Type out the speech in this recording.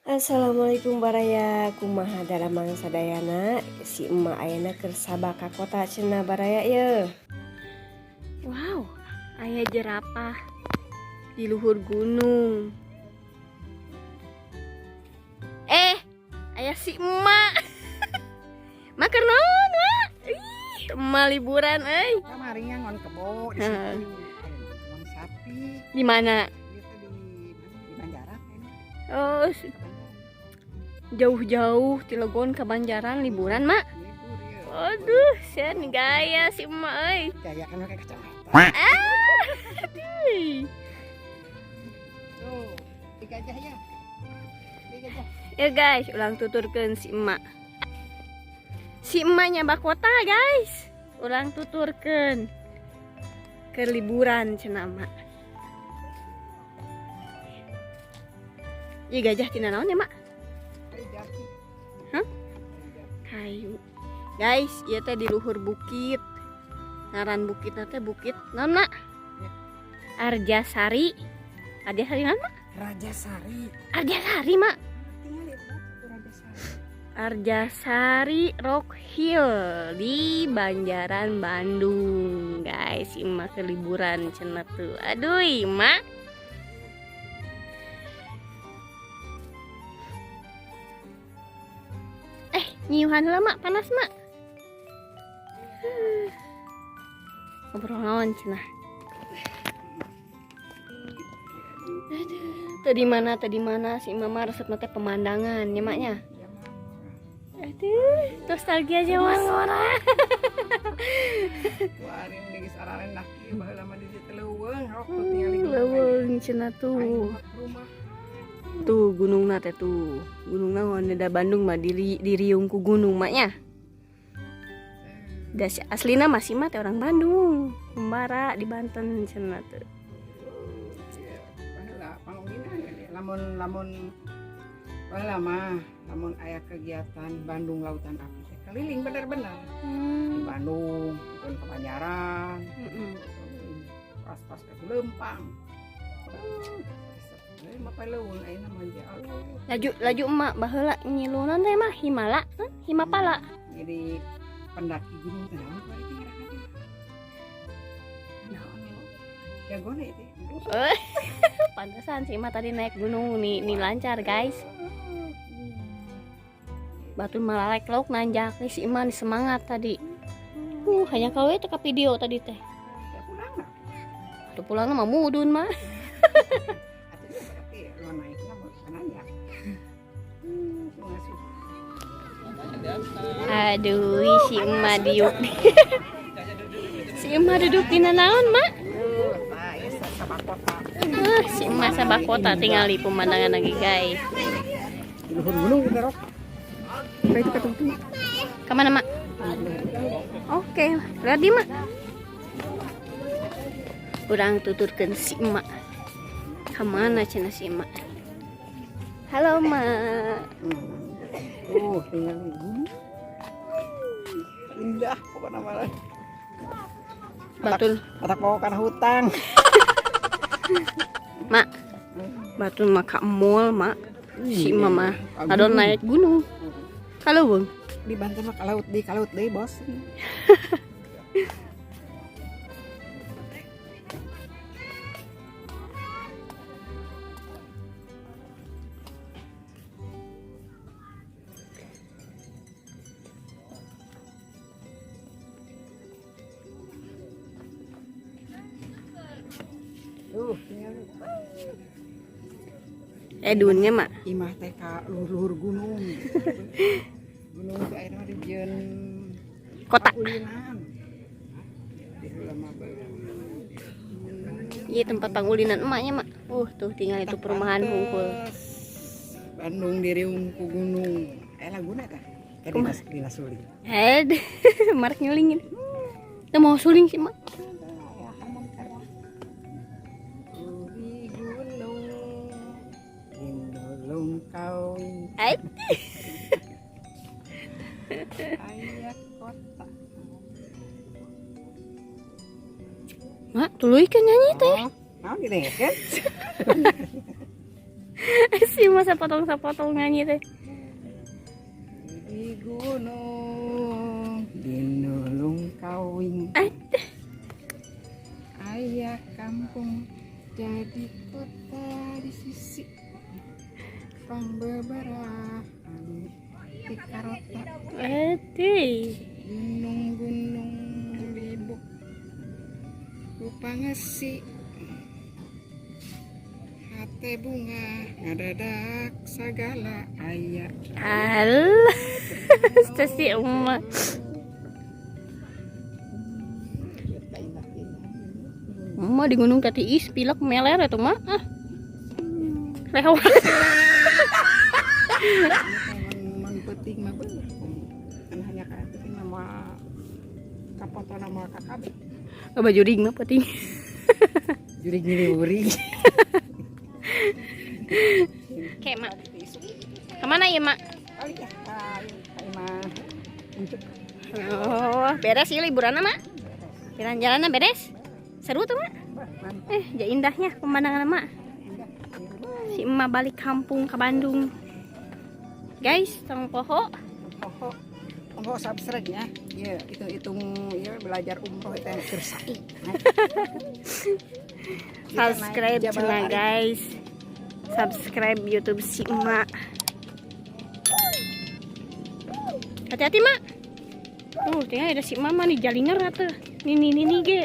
Assalamualaikum baraya, kumaha daramang sadayana? Si emak ayeuna keur sabak ka kota cenah, baraya, ye. Wow, aya jerapah di luhur gunung. Eh, aya si emak. Mak keur naon, Mak? Ih, emak liburan euy. Kamari ngangon kebo di situ. Ngangon sapi. Di mana? Itu di Banjaran ini. Oh, jauh-jauh ti Legon ke Banjaran liburan, Mak. Libur ya. Aduh, sen gaya si emak euy. Gaya kan pakai kacamata. Ah, aduh. Tuh, di gajah ya. Di gajah. Ya guys, urang tuturkeun si emak. Si emak nyabak kota, guys. Urang tuturkeun ke liburan cenah mak. Ieu gajah tina naon ya, Mak? Kayu jati. Hah? Kayu. Guys, ieu teh di luhur bukit. Ngaran bukitna teh bukit naon, Mak? Arjasari. Arjasari naon, Mak? Raja Sari. Arjasari, Mak. Tinggal itu satu Raja Sari. Arjasari Rock Hill di Banjaran, Bandung. Guys, emak ke liburan cenah tuh. Aduh, emak. Eh, nyiuhan heula, Mak, panas, Mak. Ngobrol naon cenah. Aduh, tadi mana si mama resep teh pemandangan nya, Mak, nya. Aduh, nostalgia zaman ngora. Waring geus ararendah kieu baheula mah di dieu leuweung, rok tuh tinggal Leuweung cenah tuh. Rumah. Tuh gunungna teh tuh. Gunungna naon da Bandung mah diriung ku gunung, Mak, nya. Da si aslina masih mah teh orang Bandung, Membara di Banten cenah tuh. Baheula pangulinan lamun lamun baheula mah lamun aya kegiatan Bandung Lautan Api teh keliling bener-bener. Di Bandung, pun ke Banjaran, pas-pas ke Lempang. Laju laju emak baheula ngilunan teh mah Himala, hah? Himapala. Jadi pendaki gunung teh naon kuari teh ngaranna teh? Naon ya? Jagona itu. Eh, pantesan sih emak tadi naik gunung nih, nih lancar, guys. Batu malah lauk nanjak nih si emak nih semangat tadi. Hanya kalau itu ke video tadi teh. Ya pulang lah. Tuh pulang mah mudun mah. Atuh ya berarti lo naiknya mau nanjak. Ngasuh. Aduh, si emak diuk. Si emak duduk di naon, Mak? Tah, ieu sabak kota. Si emak sabak kota tinggal di pemandangan lagi, guys. Di luhur gunung kita rok. Kayak itu ketemu. Kemana, Mak? Oke, ready, Mak? Urang tuturkeun si emak. Kemana cenah si emak? Halo, Mak. Tinggal gunung. Indah pokoknya mah. Batul. Batak bawa kana hutang. Mak. Batul mah ka mall, Mak. Si emak mah adon naik gunung. Halo, Bung. Di Banten mah ka laut deui, ka laut deui, Bos. Tuh, tinggal. Edunnya, Mak. Imah teh ka luhur-luhur gunung. Gunung teh ayeuna mah dijieun Kota. Pangulinan. Di heula mah Iya, tempat pangulinan emaknya, Mak. Tuh tinggal itu perumahan hungkul. Bandung diriung ku gunung. Eh, laguna tah. Ka Kumaha? dina suling. Eh, marek nyulingin. Teu mau suling sih, Mak. Di gunung Indolong kau Eh, aya kota. Mak, tuluykeun nyanyi teh. Oh, naon didengekeun? Si masa potong-sapotong nyanyi teh. Di gunung dinulung kawing aya kampung jadi kota di sisi pangbeberah anu di karota. Ati. Gunung-gunung libuk rupangesi hate bunga ngadadak sagala aya. Alah. Si emak. Emak di gunung tadi is pilek meler atuh mah. Ah. Lewat. Mun penting mah bener kan hanya ka penting mah moal kapotona moal kakabeh. Baju jurig mah penting. Jurig nyuri. Oke, Mak. Kemana ya, Mak? Kali ya ka imah Uncuk. Oh, beres sih liburan, Mak. Jalan-jalannya beres? Seru tuh, Mak. Mantap. Eh, ja indahnya pemandangan, Mak. Si emak balik kampung ke Bandung. Guys, tong poho. Poho poho subscribe ya. Ya, hitung-hitung ya belajar umroh itu yang keur sae. Subscribe cenah, guys. Subscribe YouTube si emak. Hati-hati, Mak. Tuh, tinggal ada si mama nih jalinger atuh. Nih nih nih nih ge.